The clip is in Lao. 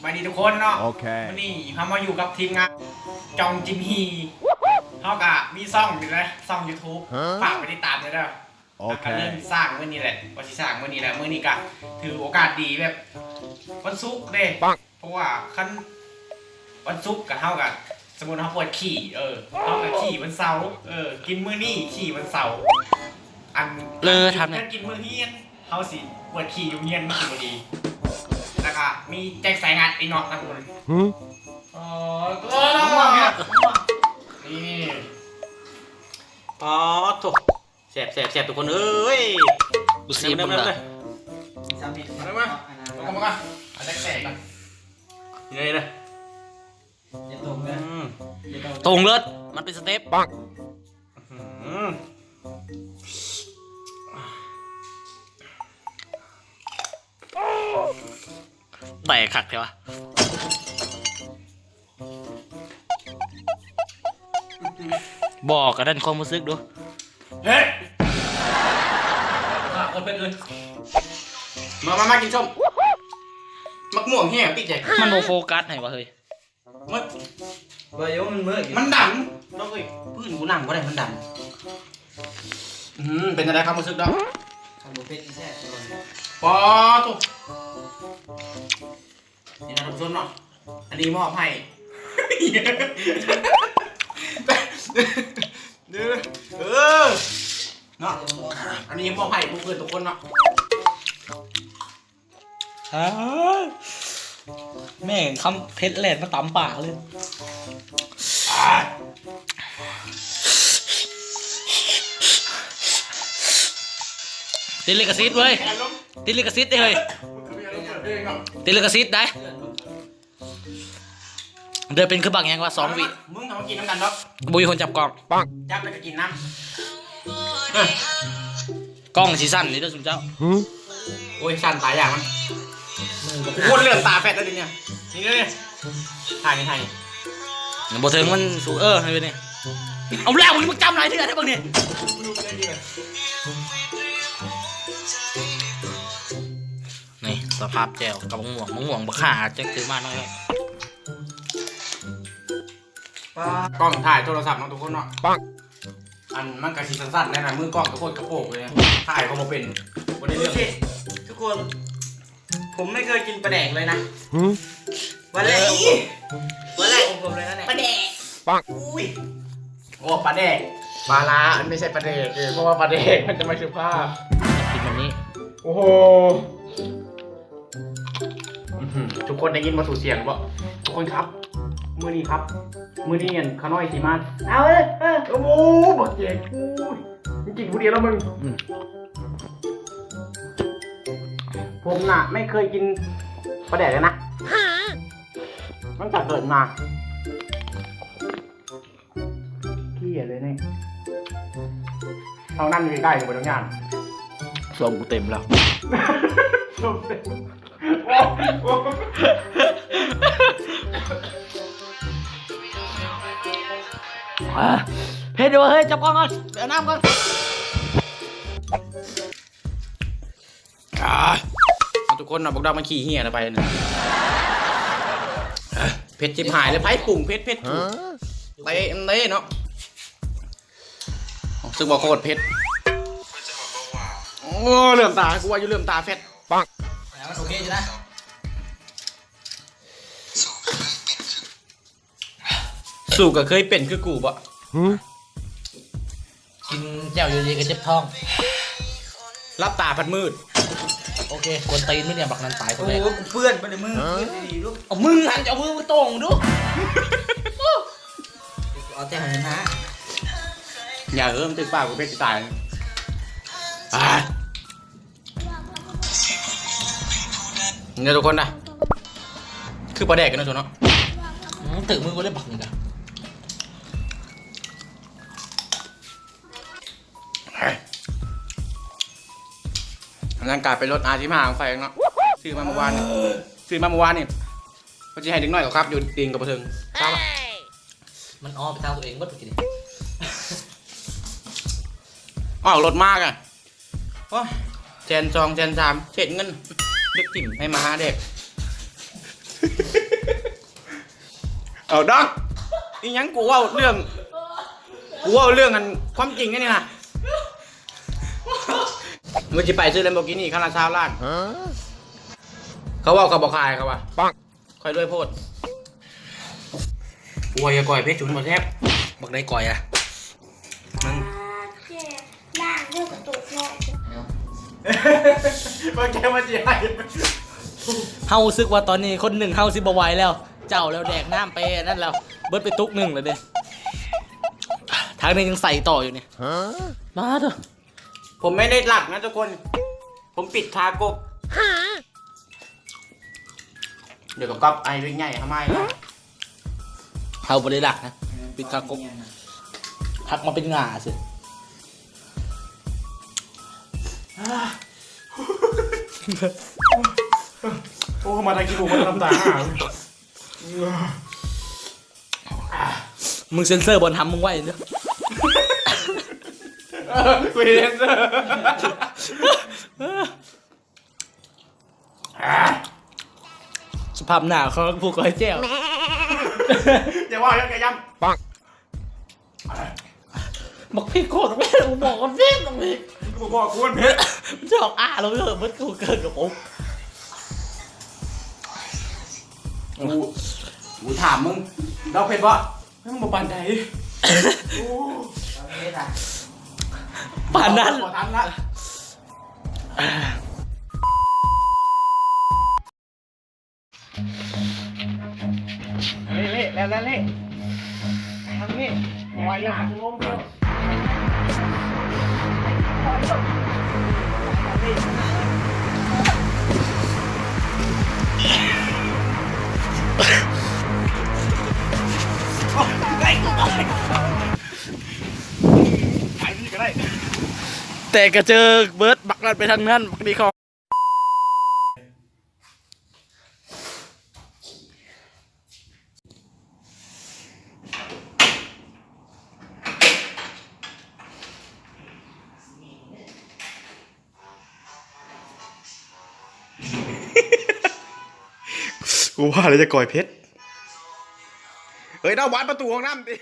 ສະບາຍດີທຸກຄົນເນາະ ໂອເຄ ມື້ນີ້ເຮົາມາຢູ່ກັບທີມງານຈອງຈິນຮີ ເຮົາກະມີຊ່ອງຢູ່ເດ້ ຊ່ອງຢູທູບ ຮະ ຝາກໄປຕິດຕາມເດີ ໂອເຄ ກະເລີ່ມສ້າງມື້ນີ້ແຫຼະ ວ່າຊິສ້າງມື້ນີ້ແຫຼະ ມື້ນີ້ກະຖືໂອກາດດີແບບວັນສຸກເດ້ ເພາະວ່າຄັນວັນສຸກກະເຮົາກະ ສົມມຸດເຮົາປວດຂີ້ ເອີ ເຮົາກະຂີ້ວັນເສົາ ເອີ ກິນມື້ນີ້ຂີ້ວັນເສົາ ອັນ ເລີທຳນີ້ ຖ້າກິນມື້ຮຽນ ເຮົາຊິປວດຂີ້ຢູ່ໂຮງຮຽນ ມັນຊິບໍ່ດີ ແລ້ວກະມີແຈັກສາຍງັດອີກເນາະ ທັງໝົດ ຮຶ ອໍ ນີ້ ປາດໂທ້ ແຊບໆໆ ທຸກຄົນເອີຍ ບໍ່ຊີມເບິ່ງລະ ມາ ມາ ມາ ເອົາແຈັກແສກ່ອນ ນີ້ເດີ ອືມ ຕົງເລີດ ມັນເປັນສະເຕັບ ປັງ ອືມ ແຕກຄັກແທ້ວະ ບອກກັນນັ້ນຄວາມຮູ້ສຶກດູ ເຮັດ ມາ ມາ ມາກິນສົ້ມ ໝາກມ່ວງແຫ້ງຕິແຈກ ມັນບໍ່ໂຟກັສໃຫ້ວະເຮີ້ຍ ມັນ ບໍ່ຢູ່ ມັນມືດຢູ່ ມັນດັນດອກເອີຍ ພື້ນກູນັ່ງບໍ່ໄດ້ ມັນດັນ ອືມ ເປັນຈັ່ງໃດຄວາມຮູ້ສຶກດອກ ຄັນບໍ່ເປັນແຊບ ປາດໂທ້ ນີ້ນະທ່ານຜູ້ຊົມເນາະ ອັນນີ້ມອບໃຫ້ ເດີ ເອີ ເນາະ ອັນນີ້ມອບໃຫ້ເພື່ອນໆທຸກຄົນເນາະ. ອ້າ ແມ່ງຄຳເຜັດແລ່ນມາຕຳປາກເລີຍ ຕິດລິຂະສິດເວີຍ ຕິດລິຂະສິດເດ້ເຮີ້ຍ ຕິດລິຂະສິດໄດ໋. ເດີ ເປັນຄືບັກຫຍັງວະ ສອງວິ ມຶງເອົາມາກິນນຳກັນດອກ ບໍ່ມີຄົນຈັບກ້ອງ ຈັບແລ້ວກໍກິນນຳ ກ້ອງຊິສັ່ນນີ້ເດີຊຸມເຈົ້າ ໂອ້ຍ ສັ່ນຕາຍຢາກມັນ ຄົນເລີ່ມຕາແຟດແລ້ວເດນີ້ ນີ້ເດີ ຖ່າຍນີ້ ຖ່າຍນີ້ ຍັງບໍ່ເຖິງມັນສູ ເອີ ໃຫ້ເບິ່ງນີ້ ເອົາແລ້ວ ມຶງຈຳຫຼາຍເທື່ອແທ້ເບິ່ງນີ້. ນີ້ສະພາບແຈ່ວກັບໝາກມ່ວງ ໝາກມ່ວງບັກຫາຈັກຖືມາໜ້ອຍ ປາ ກ້ອງຖ່າຍໂທລະສັບເນາະທຸກຄົນເນາະ ປັງ ອັນມັນກະຊິສັ້ນໆແດ່ນະ ມືກ້ອງກະໂຄດກະໂປກເລີຍ ຖ່າຍກໍບໍ່ເປັນ ບໍ່ໄດ້ເລື່ອງ ດູຊິ ທຸກຄົນ ຜົມໄມ່ເຄີຍກິນປາແດກເລີຍນະ ຫື ວັນແລກຂອງຜົມ ເອີ ວັນແລກຂອງຜົມເລີຍນະເນຍ ປາແດກ ປັງ ອຸ້ຍ ໂອ້ ປາແດກ ປາລາ ມັນໄມ່ໃຊ່ປາແດກ ເອີ ເພາະວ່າປາແດກມັນຈະໄມ່ສຸພາບ ກິນແບບນີ້ ໂອ້ໂຫ ອືຫື ທຸກຄົນໄດ້ຍິນບໍ່? ສູສຽງບໍ່? ທຸກຄົນຄັບ ມື້ນີ້ຄັບ ມື້ນີ້ ອັນ ຂ້ານ້ອຍຊິມາ ເອົາ ເອີ ເອີ ໂອ້ ບັກເຈັກ ອຸ້ຍ ມຶງກິນຜູ້ດຽວລະມຶງ ອືມ ຜົມນະໄມ່ເຄີຍກິນປາແດກເລີຍນະ ຕັ້ງແຕ່ເກີດມາ. ເກຍເລີຍນີ້ ເທົ່ານັ້ນໃກ້ໆ ບໍ່ຕ້ອງຢ້ານ ຊ່ອງກູເຕັມແລ້ວ ຊ່ອງເຕັມ ອ່າ ເຜັດຢູ່ເຮີ້ຍ ຈັບກ້ອງກ່ອນ ໄປເອົານ້ຳກ່ອນ. ອ່າ ທຸກຄົນເນາະ ບັກດອກມັນຂີ້ເຫຍລະໄປນະ ເຜັດຊິບຫາຍເລີຍ ໃຜປຸງເຜັດ ເຜັດ ເຕະມັນເດ້ເນາະ ຮູ້ສຶກວ່າໂຄດເຜັດ ໂອ້ ເຫຼື້ອມຕາ ກູວ່າຢູ່ເຫຼື້ອມຕາແຟດ ປັງ ແລ້ວມັນໂອເຄຢູ່ນະ. ສູກະເຄີຍເປັນຄືກູບໍ? ຫື ກິນແຈ່ວຢູ່ດີກະເຈັບທ້ອງ ຫຼັບຕາພັດມືດ. ໂອເຄ ກວນຕີນມຶງນີ້ ບັກນັ້ນຕາຍຄົນແລກ. ໂອ້ ກູເປື້ອນບໍ່ໄດ້ມື ເປື້ອນດີໆລູກ. ເອົາມຶງຫັ້ນ ເຈົ້າເອົາມືໂຕ່ງດູ. ເອົາແຕ່ຫັ້ນນະ ຢ່າເອີ ມັນຖືກປາກກູເພັດຊິຕາຍ. ອ່າ ນີ້ທຸກຄົນນະ ຄືປາແດກກັນເນາະ ເນາະ. ອືມ ຖືກມືບໍ່ໄດ້ບັກນີ້ກະ ອັນນັ້ນກາຍເປັນລົດ ອາ ສິບຫ້າ ຂອງຂ້ອຍເອງເນາະ ຊື້ມາມື້ວານນີ້ ຊື້ມາມື້ວານນີ້ ວ່າຊິໃຫ້ເດັກນ້ອຍເຂົາຂັບຢູ່ ຕີນກໍບໍ່ເຖິງ. ມັນອ້ອມໄປທາງຕົວເອງເບິດມື້ກີ້ນີ້ ອອກລົດມາກະ ໂອ້ຍ ແສນສອງ ແສນສາມ ເສດເງິນ ເດັກຖິ້ມໃຫ້ໝາຫາແດກ. ເອົາດອກ ອີຫຍັງ ກູເວົ້າເລື່ອງ ກູເວົ້າເລື່ອງອັນຄວາມຈິງອັນນີ້ນະ. ມື້ຊິໄປຊື້ Lamborghini ຄັນລະຊາວລ້ານ. ເຂົາເວົ້າເຂົາບໍ່ຂາຍ ເຂົາວ່າ ຂ້ອຍລວຍໂພດ. ໂອ້ຍ ຢ່າກ່ອຍເພດ ຊຸນບໍ່ແຊບ ບັກໃດກ່ອຍລະ. ມັນ ແກະ ລ້າງເດີກະໂຕກນ້ອຍ ເບິ່ງແກະມັນຊິໃຫ້. ເຮົາຮູ້ສຶກວ່າຕອນນີ້ຄົນໜຶ່ງເຮົາຊິບໍ່ໄຫວແລ້ວ ເຈົ້າແລ້ວ ແດກນ້ຳໄປອັນນັ້ນແລ້ວ ເບິດໄປຕຸກໜຶ່ງແລ້ວເດ້. ທາງນີ້ຍັງໃສ່ຕໍ່ຢູ່ນີ້ ມາເດີ. ຜົມໄມ່ໄດ້ລັກນະທຸກຄົນ ຜົມປິດຄາກົກ. ດຽວກໍກັອບໄອ້ວິກໃຫຍ່ເຂົ້າມາອີກ. ເຮົາບໍ່ໄດ້ລັກນະ ປິດຄາກົກ ຫັກມາເປັນງ່າຊື່. ໂອ້ ມາໄດ້ກິນໝູ ມານ້ຳຕາ. ມຶງເຊັນເຊີບ່ອນຫຳມຶງໄວ້ເດີ. ກູເຊັນເຊີ. ສະພາບໜ້າຂອງຜູ້ກ້ອຍແຈ່ວ. ຢ່າເວົ້າ ຢ່າກະຢຳ. ບັກພິກໂຄດແມ່ນ ບອກວ່າເຜັດ ບັກພິກ ບໍ່ບອກກູມັນເຜັດ ມັນຈອກອ້າແລ້ວເລີຍ ເບິດກູເກີນກັບອົກ. ກູ ກູຖາມມຶງ ດອກເຜັດບໍ່? ມັນບໍ່ປານໃດ. ໂອ້ ປານນັ້ນ ບໍ່ທັນລະ. ເລະ ເລະ ແລ້ວ ແລ້ວ ເລະ ທາງນີ້ ໄວລະ. ແຕ່ກະເຈີກເບິດ ບັກນັ້ນໄປທາງນັ້ນ ບັກນີ້ເຂົ້າ. ກູວ່າແລ້ວຈະກ່ອຍເຜັດ. ເຮີ້ຍ ເອົາບານປະຕູຫ້ອງນ້ຳຕິ.